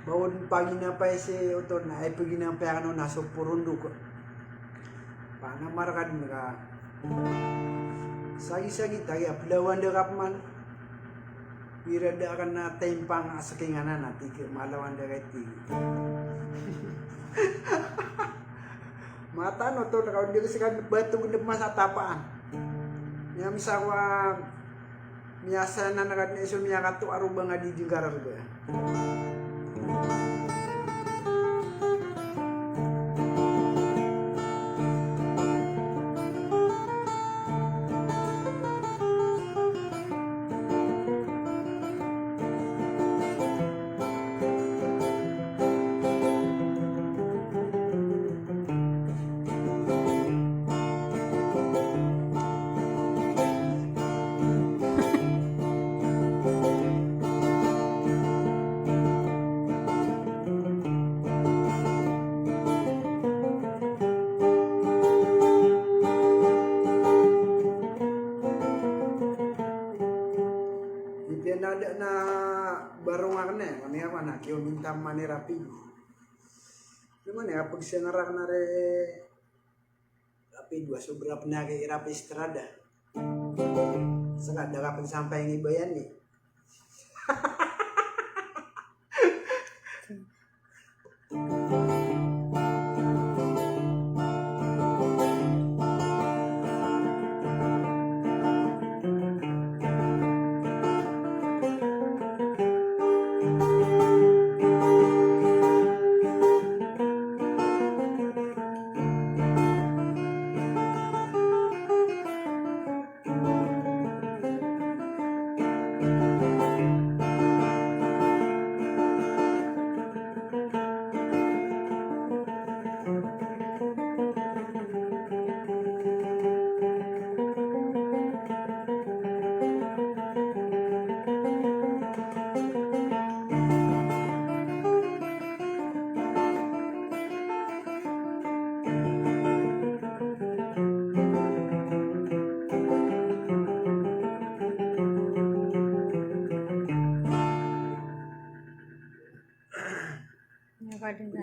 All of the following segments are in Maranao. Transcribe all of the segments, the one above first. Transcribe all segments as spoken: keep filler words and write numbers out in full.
Ba on paginapay si oto na ay paginapay akn on na so porondok. Panamar ka dn ka. Sagi-sagi ta giya plawan da ka pman. Pira da akn na timpang a skinganan a tig, malawan da ka tig. Matan oto na ka on di ka skan bato gndp masa tapaan. Niya misa ko a Miyasanan ka dn iso miyakato a roba nga di dingkarar ba. Di piyanada na barong akn e, kami ako na kiyo minta mani rapi. Di man e, apag siya ngarak na re Rapido a sobra pn a ki Rapi Estrada. Ska da ka pn sampay ngibayan ni.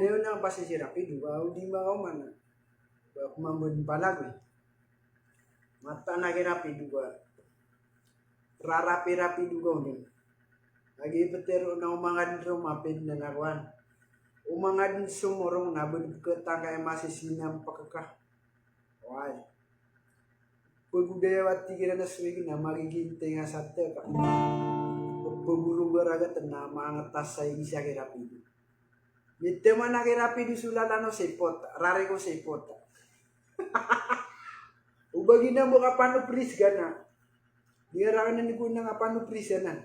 Ino na pasi si Rapido, ba o di makaoma na. Ba ko mambo di palag ni. Matan a ki Rapido ba. Rarapi-rapido ka on. Lagi petero na omangadn roma ped na nakowan. Omangadn somorong na bed ketangka e masisina mpakaka. Oway. Pegodaya wati kiran a sowig na magiginting a sateka. Pegolo baragat na mangetas sa isa ki Rapido. Miteman a ki Rapido so lalan o sipot, rari ko sipot. O ba giya na bo kapano pris gana. Di arangan ko na kapano pris gana.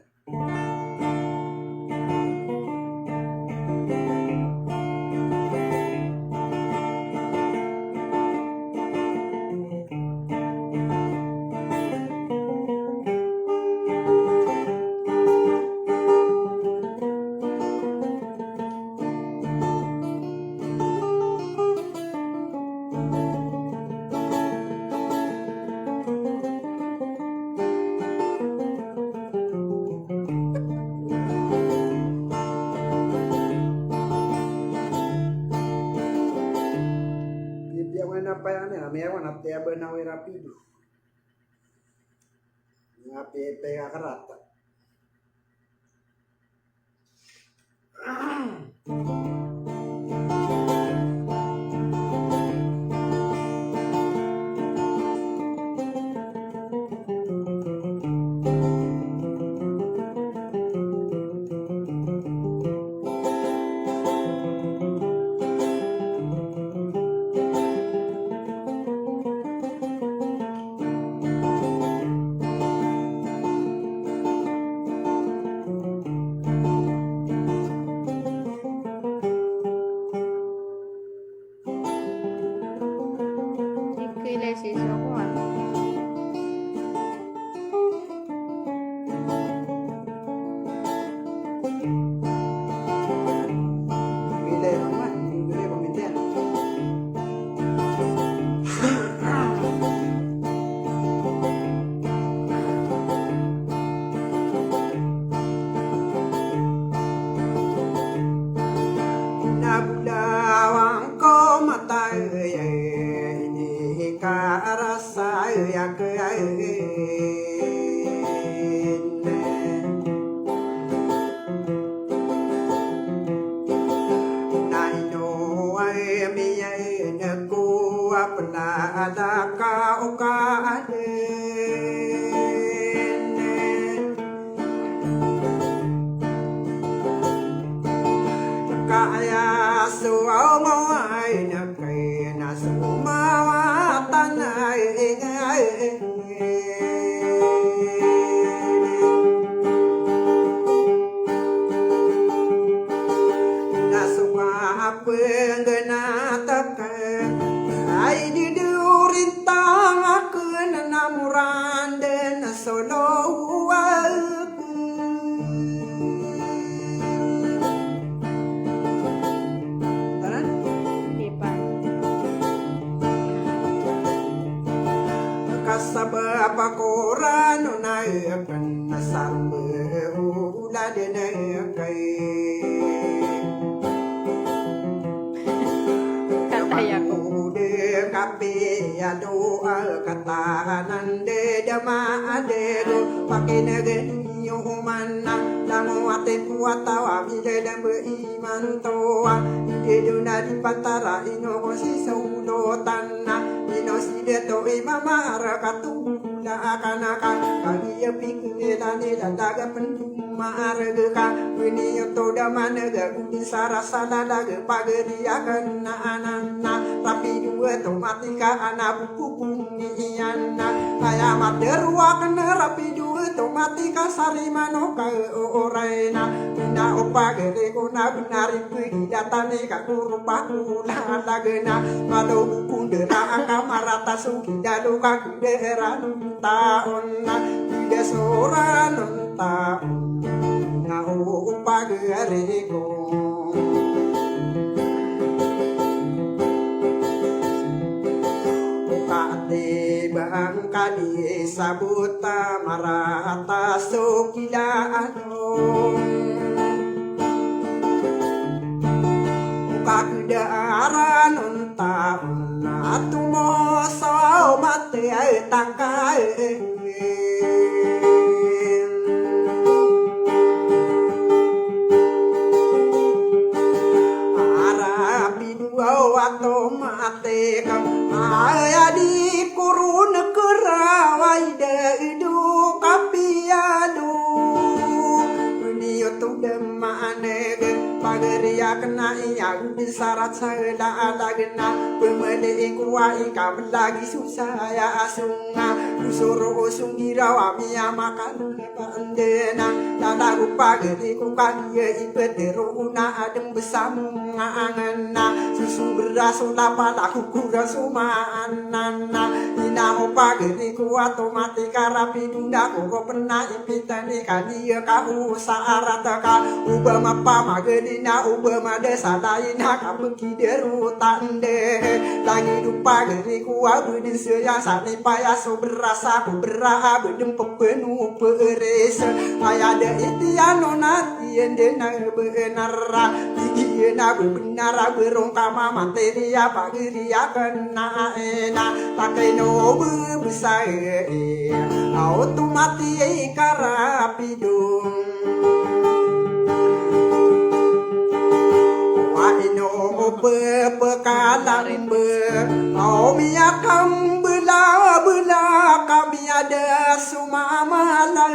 Pipiya ko na payang ni, ami ako na tiyaban ako i Rapido. Nga pipiya ka karata. Bolawan ko mata aya ini ka rasa aya ka aya. Na ino ay miyay na ko a pla ada ka o ka ade. Kaya so aw mo ay na kay na so mawatan ay. Na so kapenggenat ka ay di di orintang aken na moran den solo. Taran? Di pa. Kasabap ako rano na iyakan na sarbe ula de na iyakay. Kataya ko. Ode kapiya doa katanan de dama adego pakinegen iyo umana. Lango ati puwatawa bile dambe imantowa. Ide dona di patara ino ko si solo tana. Ino si deto imama arakatu. Na akanaka, kagiya pikiran ila daga penduma arega ka, wini oto da manega gudi sarasa da daga pagari akan na anana, tapi dua to mati ka ana buku bungi iyan na, aya materu akan na rapi dua to mati ka sari manoka o oraina, pina o pagari ko na benari pegi datani ka guru pakula lagena, mado buku dera angka marata sugi dalo ka Dera nonta on na, dera sora nonta on na o pagari ko. O kati bang kadi sabota marata so kilaan. Kakdaaran on taon na tomo so mati ay tangkai. Arapi duwa wato mati ka ay adi koron keraway da ido kapiya do. Niyo to da maaneg pagari akena iya odi sarat sa ela alagena pemeli iko wa ika melagi susaya asonga usoro osong girawa miya makan. Paendena lalago pagari ko kaniya ipetero ona adem besamonga angena susu beraso lapala kukuran somaanana ina o pagari ko ato mati karapi dunda ko pena ipitani kaniya ka osa arataka oba mapamagari na oba madasalaina kapeki Dero tande lagi do pagari ko abeden saya sani paya so berasa ko bera abeden pepenu peres aya da itiano nati ende na benar igi na benar berong kama materi apa giri akan na ena pakai no bebesai auto mati karapi do. Wa ino pepekalan be, aw miyakambela-bela kami ada sumamala.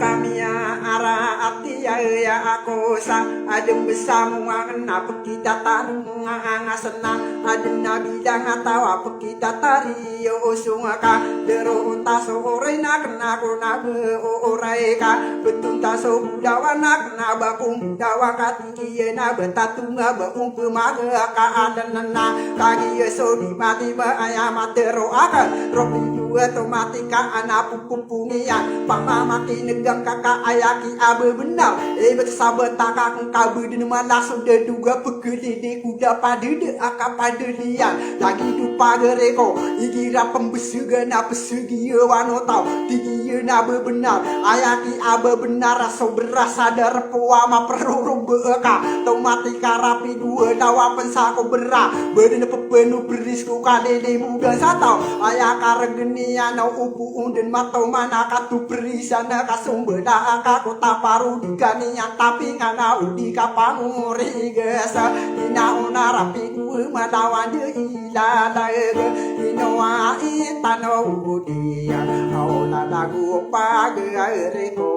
Kami ya ara ati ya, ya ako sa adem besamu ang napekita tarung ang asena adem nabilang atawa kita tari yo osong ka dero onta so oray na kena ko na be o oray ka betonta so bulawan na kena ba ko bulawan ka tinggi na be tatunga ba umpe maga ka adan na kagi so di mati ba aya matero akan ropi dua to mati ka ana pupupungian pamamati negang kaka ayaki abe benal ibet sabet taka engka beden malaso da duga pekelidi kuda padede aka padelian lagi do pagari ko igira pembesega na pesegi yo wano tao tigi Dn a bbenar, aya ki a bbenar a so bera sa darpo a maprorog ka. Tomati ka rapido a lawa pn sa ko bera, bdn pphano bris ko kalilimodan sa taw. Aya kargn iyan a opo on dn matoman a kato prisan ka so mbala a ka ko taparodi ka niyan tapingan a o di ka pangorigas. Ina on a rapido a malawan dn i lalaga, ino a itano o diya, aw lalago pagari ko.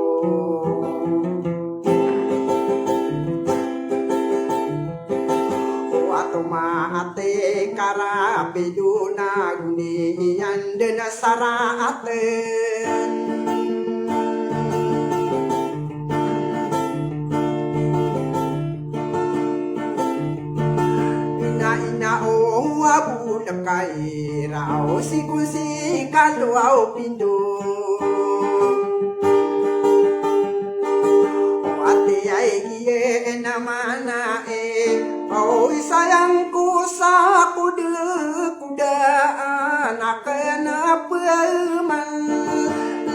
O ato maate karapido na goni iyan dn a saraat. Ina, ina, o, a bolak a ira, o, siko, si kalo, o, pindo. O, ati ay giya na mana e, o, isayang ko sa koda, koda anak na paman.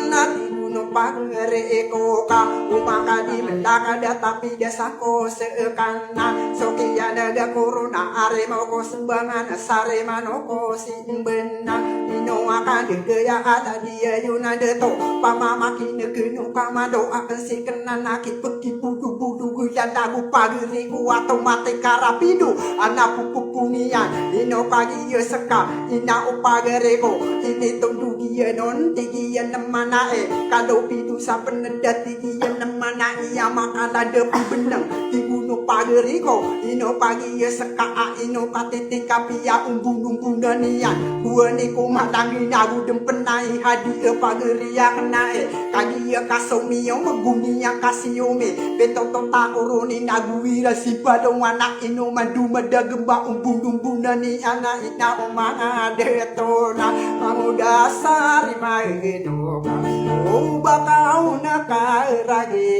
Na di ko no pagari ko ka, o, makadi mendaka da tapi da sa ko sekan na. So kiya na da korona, ari mo ko sembangan, sari mano ko si Mbena, ino a kandegaya a ladiya yo na dato. Pamamakineg no ka madoa, si kena na kipeki budu-budu, gaya lago pagari ko ato mati karapido. Ana pupupuniyan, ino kagiya seka, ina o pagari ko, ini tondogiyan on, tigiyan na mana e, kalo pido sa peneda, tigiyan na mana iya makalada pibeneng, tigo no pagari ko, ino kagiya seka a ino katitika piya ombon-ombonan iyan. Bowani ko matangi nago dn pnay hadi a pagari a kena e. Kagiya kasomiyo, magoni a kasiyomi. Pitoto takoroni nago ira si balongan a ino mado madagemba ombon-ombonan iyan a ina o manga detona. Mamoda sari maino ka. O bakaw na karagi.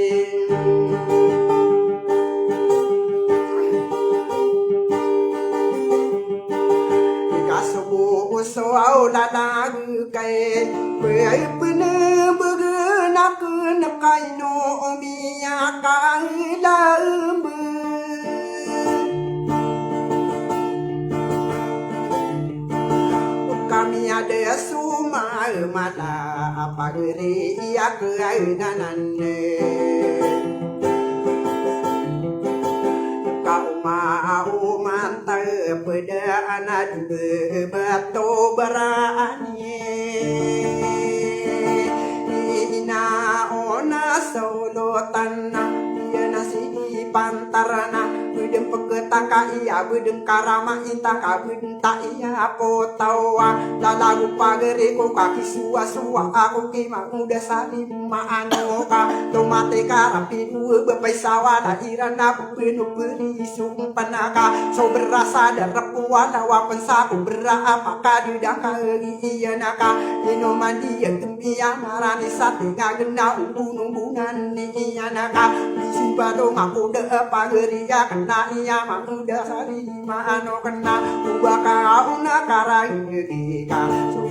Ikasobo so aw lalag kay, pay pnbgn akn kay no miyakailamba. Kami ada suma mala a pagari iya kay nanan. Kaoma-oman ta pd a nadn bato baraan iyan. Ina on a solotan na, iya na sii pantar na, bdn pkta ka iya, bdn karama ita ka, bdn ta iya potawa. Lalago pagari ko kakisowa-sowa ako ki mamoda sari maano ka. Tomati karapido a bapay sa wala iran a pphano pphani so mpn ka. So bera sa darpo a lawa pn sa ko bera a pakadeda ka, agi iyan ka. Ino man di a tembiya marani sa tinga gena ombon-ombonan iyan ka. Di simba to makoda a pagari a kena iya mamoda sari maano kena. O bakaw na karagi ka. So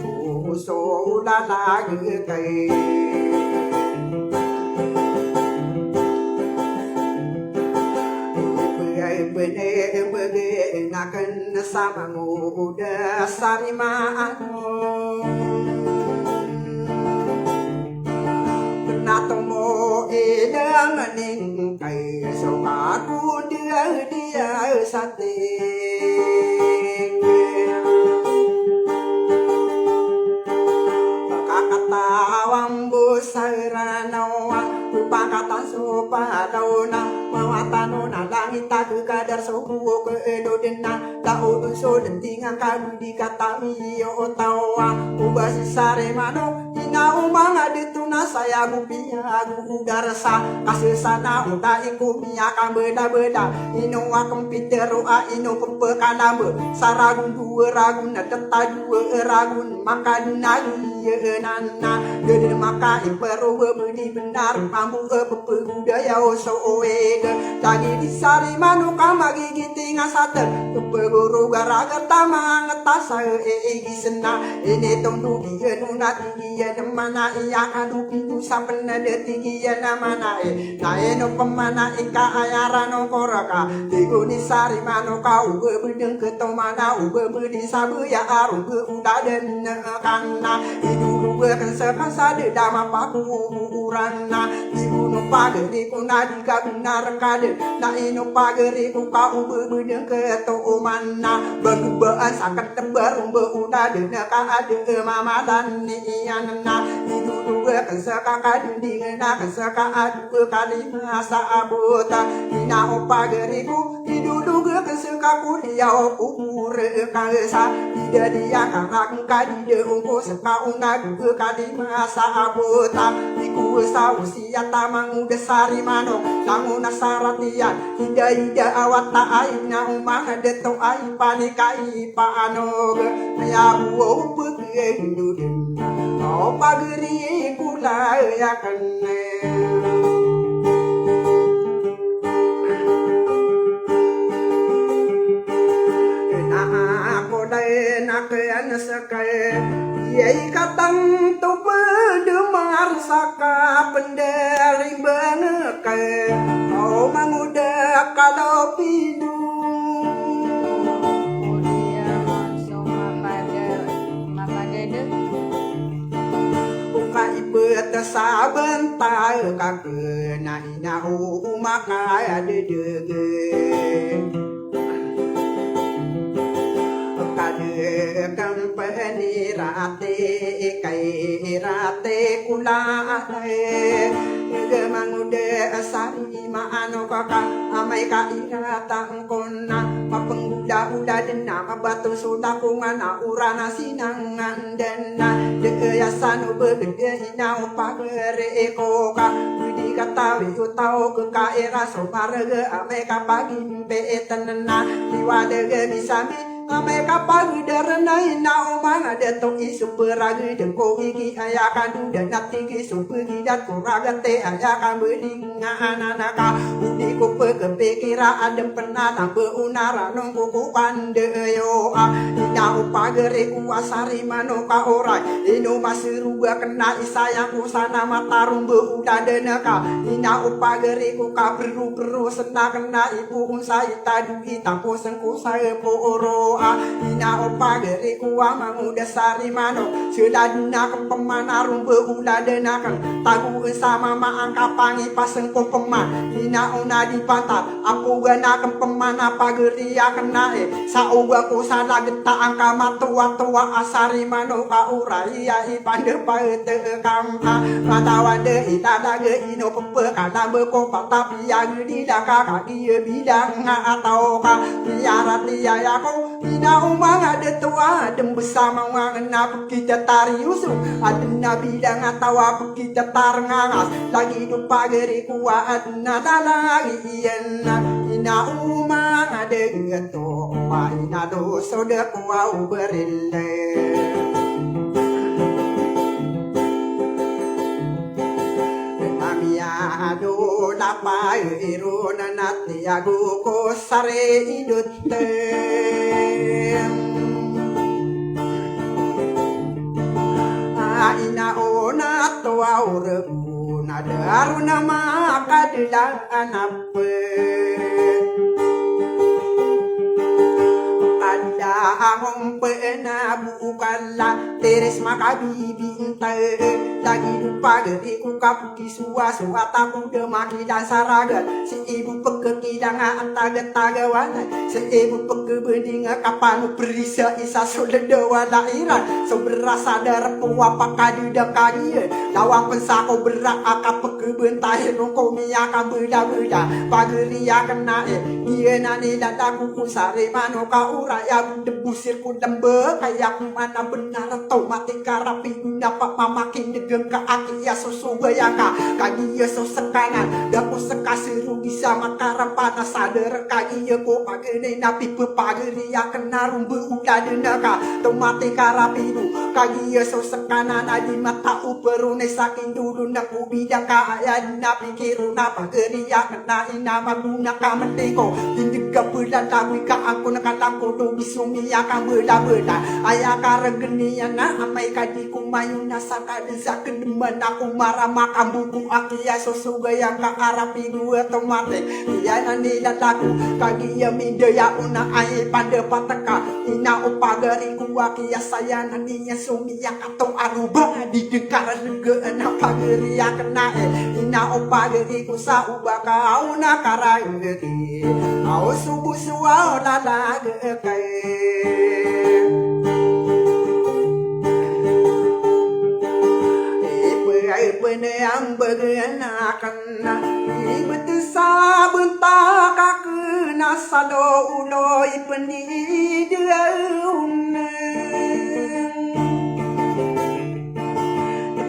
so lalag kay. Bgay bnay bgay nakn sa mamoda sari maano. Pnatomo ilang ning kay so kakoda diya sa Kakatawang bo sa Ranaw, pangkatan so palaw na, mawatan o na langit a kakadar so buo keedo den na, tao dun so dentingan ka di katawi o tawa, o ba si sari mano, ina o manga deto na saya go piya go darasa, kasesana o dai ko miyakambedabeda, ino a kompitero a ino pepekalamba, sa ragon dowa ragon na teta dowa ragon, makadenag iyan na, deden makaipero a bedi benar, mambo a pepegodaya o so oe. Lagid i Sarimanok a magigiting a sater, pegoro garagat a mangetasae i gisena. Initondo giyan o na tigiyan a mana iya ka dopido sa penada tigiyan a mana i. Na ino pemana i ka aya rano koraka. Tigo ni Sarimanok a o bebedeng ketomana o bebedi sabeya a rombe o daden kana. Idolo beken sekasa de dama pakuuran na. Tigo no pagari ko na di kabenar kaden. Na ino pagari ko ka o bebedeng ketoman na. Banggebaan sakat tebar rombe o daden ka ade mamalan ni iyan na. Idolo beken sekaka dending na keseka adu kalima sa abota. Ina o pagari ko idodog ka seka ko riyaw ko bore ka sa. Ida diya ka rageng ka dida ongko seka onag ka di masa abota. Iko sa o siya tamang o da Sarimanok langon a sarat iyan. Ida ida awata ay na o manga dato ay panikay paanog. Aya bo o pegeng do den o pagari ko laya kan. Naa ko dai na kaya na sakay. Yai katang to pede mar saka pendari bangakay. O mangoda kalaw pido. Kemudian langsung mapada, mapada de. O ka ipet sa bantay ka kena ina o makaya dedege. Kade kampani rate kai rate kula ate. Ege mangoda sari maano kaka amay ka irata kona, mapenggoda-goda den a mabato so takongan a ora na sinangan den a. De aya sa no bebede ina o pagari ko ka, bedi katawi o taw ke ka ira so marege amay ka pagimpe eten na. Liwa dege misambi amay ka pagedaren a ina o manga dato i so perageden ko igi aya ka doda na tigi so pegidat ko ragat e aya ka bedi nga ananaka. O di ko pekepikira a den pen a tambe o naranon ko ko pandeyo a. Ina o pagari ko a Sarimanok a oray, ino maseroga kena i sayang ko sana matarombe o daden ka. Ina o pagari ko ka bero-bero sena kena i poon sa i tado i taposen ko sa i pooro a. Ina o pagari ko a mangoda Sarimanok, selad na ken peman a rombe o daden aken. Tago sa mama angka pangipasen ko peman. Ina o na di pantal a pogan aken peman a pagari aken a e. Sa oga ko sa laget a angka matowa-towa a Sarimanok a oray a ipandepaet kam a. Matawan de i tadag ino pepekalambe ko patapiya gedi daka kagi bilang a taw ka. Miyarati aya ko ina o manga dato a den besa mawang na pekitatar i oso. Aden a bilang a taw a pekitatar ngangas. Lagid o pagari ko a aden a lalagid iyan a. Ina o manga dato a ina do so de ko a oberil. Miyado na pay iron a natiyago ko sari idot. A ina o na to a orego na daro na makadela anap. Kadela angompe na bukala teres makabibinta. Lagid o pagari ko kap Kisowasowa ta ko da makilang sa ragat, sii bo pekekilanga a tagatagawan, sii bo pekebendinga ka pano perisa isa so leda wala iran, so beras a darep o wapa kadeda kagiyan, lawan pen sa ko berak a kapekebentay ron ko miyakabedabeda, pagari aken a e, giyanan i lada ko ko sari mano ka oraya bo deb Usir ko lamba kaya ko mana benar, otomatik a rapido na pamamakineg ka a kiyasosoga aya ka. Kagiya so sekanan da ko seka sero di sa makarapa na sadar, kagiya ko pagari na pipepagari aken a romba oladen ka. Otomatik a rapido kagiya so sekanan a di mataoperon i sakindolon ko bida ka aya di na pikiro na pagari aken na ina magona ka mendiko. Tindeg ka pelalagoy ka angkoto na kalangkoto di so miyakambelabela. Aya karegeni iyan na amay ka di ko mayon a sakaden sa keleman ako marama kambobo a kiyasosoga aya ka a rapido, otomatik iyan a nilalago. Kagiya minda aya ona ay pandapat ka ina o pagari ko a kiyasayanan iyan so miyaka to a roba di dengkar legaan a pagari aken na e. Ina o pagari ko sa oba ka aw na karagagi aw so boso aw lalaga kay. Ipe, ipe ne ang bagan aken na ibet sa bentak aken a salo olo ipendidaon.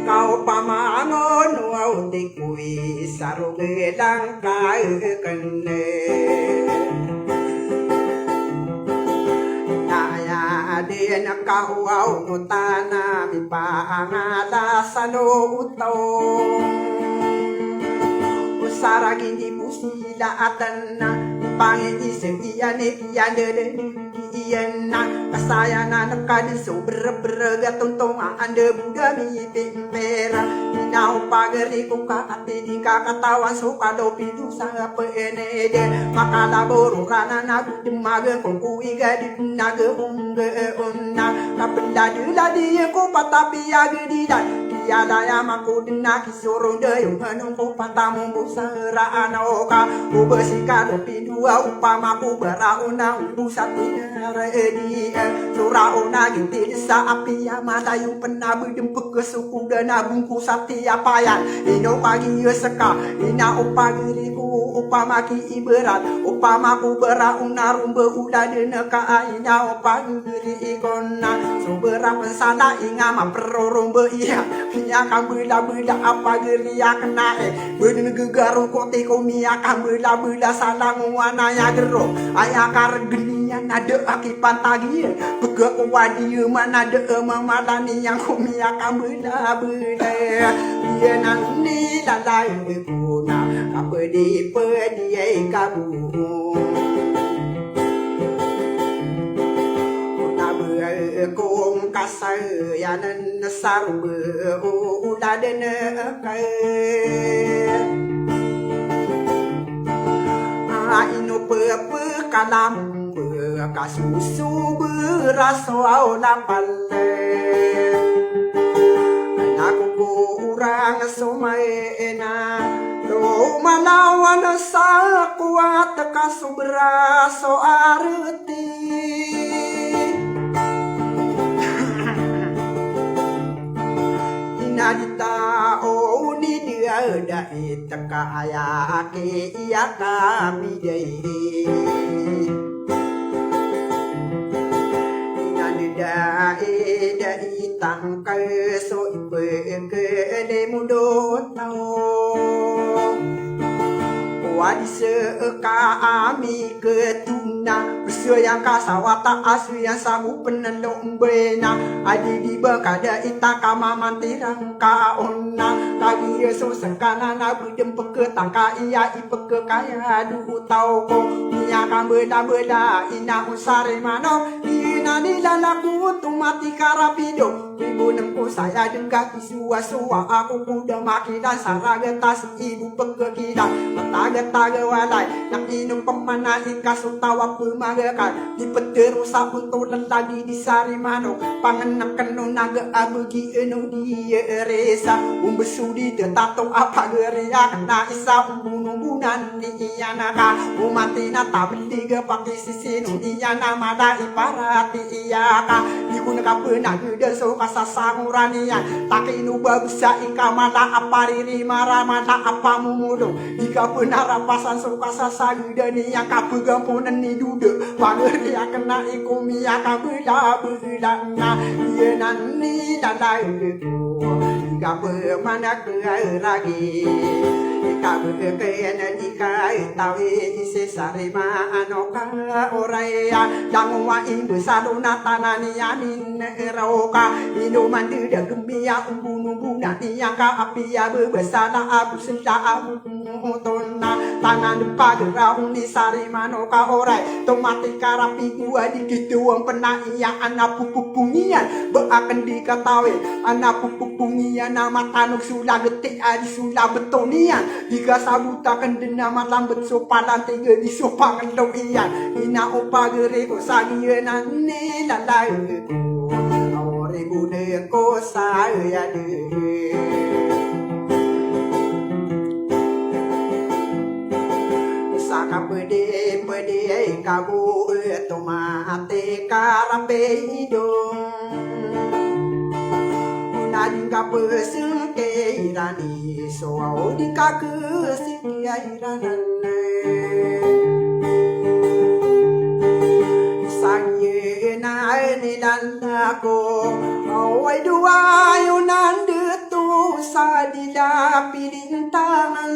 Kaw pamangon o aw di koy sarogelang ka eken. Naya aden kaw aw no tana mipangala salo utaw. O saragin di bosi la aten na pangin iseg iyan i iyan deden iyan na kasayanan ka di so berbereg a tontong a anda boda mipimpera. Ina o pagari ko ka ati di ka katawan so kalopi do sa penede makalaboro rana na demag ko ko igadi nag ongge onna kapeladeladi ko patapi agedidan. Kiyalaya mako den a kisorondayo nganong ko patamombo sa raan oka. Obesi ka do pindo a opama ko baraon a ombo sa tiyara edi e. Soraon a gintid sa apiya malayo pen a bedempek so koda na bongko sa tiyapayan. Ino kagiya seka ina o pagari ko opama ki ibarat opama ko baraon a romba oladen ka a ina o pagari ikon na so berapen sa na inga maperoromba iya. Miyakambelabela a pagari aken na e. Beden gegaro ko ti ko miyakambelabela sa langowan aya gero. Aya karegeni iyan a da a kipantagi e. Pega ko wadi e mana da e mamalani iyan ko miyakambelabela. Iyan a nilalay ko na kapedipedi ay kabo. Ko na bee ko ngkasayanen sa romba o oladen ka e. A ino pepekalam beka so sobera so aw lapal e. Nago ko orang so maena do malawan sa kowat ka sobera so areti. Ina di tao ni dia da iteka aya ki iya kami dai. Ina di da i da itangkal so ipeke ne mudo tao. Wadi se ka ami ketuna beso yang kasawata asu yang samu penelo mbena. Adi di ba kada ita kamamantirang ka onna. Kagiya so sengkana na bedem peketangka iya ipekekaya do tao ko. Iya kambela-bela ina o sari manok. Ina nilalago otomatik a rapido. Ibo nem ko saya dengka kisowa-sowa ako ko da makilan sa ragetas ibo pegegila. Matagataga walay na ino pemana ika so tawa pemagakan. Di petero sa onto lelagi di sari manok. Pangeneken o naga abegi eno di eresa. Ombeso di tetato a pageriak na isa ombonombonan ni iyan ka. Omati na tabelig a pakisisino iyan a mala i parati. Iyaka, di kon ka pnagdn so kasasangoran iyan. Takino ba bsa i ka mala a pariri mara mala a pamomodong. Di ka pnarapasan so kasasagdan iyan ka pgamponan i doda. Pagari akn na iko miyakabla bla na. Iyan a nilalay ko. Di ka pmanag ragi. Di ka pkn di ka tawi sisari maano ka oray a. Langowa i bsalo na tanan iyan i nraw ka. Ino man di da gmiya ombon-ombona iyan ka apiya bbasala a bsala a oton na tanan pagraw ni sari mano ka oray. Tomatik a rapigo a di kitowan pna iyan a popopong iyan. Ba akn di katawi a popopong iyan a matanog so lagti a di so labton iyan. Di kasabot akn dn a malambt so palantig a di so pangndao iyan. Ina o pagari ko sa giyanan i nilalay ko. Awri bo dn ko sa iyad. Sa kapdi-pdi ka bo, eh, tomatik a rapido. Na di kapsngk iran i so aw di kakesik iran. Sa giyanan i lala ko, oway, dowa iyo nan dto sa di la pilintangan.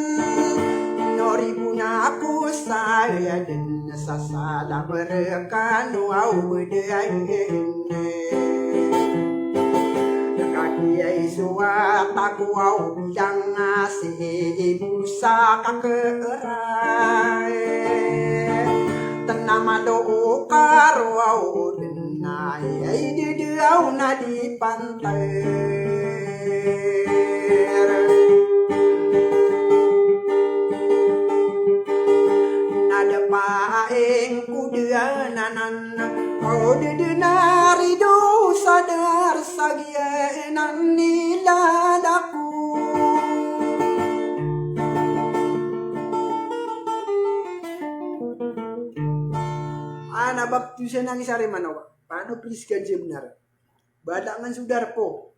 Ino ribo na ko sa iyad dn sa salam rkano aw bdn. Kagiya i so wata ko aw bidang a sii bo sa kakra. Tna malo o karo aw dn a iyay didi aw na di panter. Na da paing ko dn anan, o didi na rido sa dar sa giyanan i lala ko. Ana baptisan ang isa rin manawa. Paano please ka jemnar? Balangan so darpo.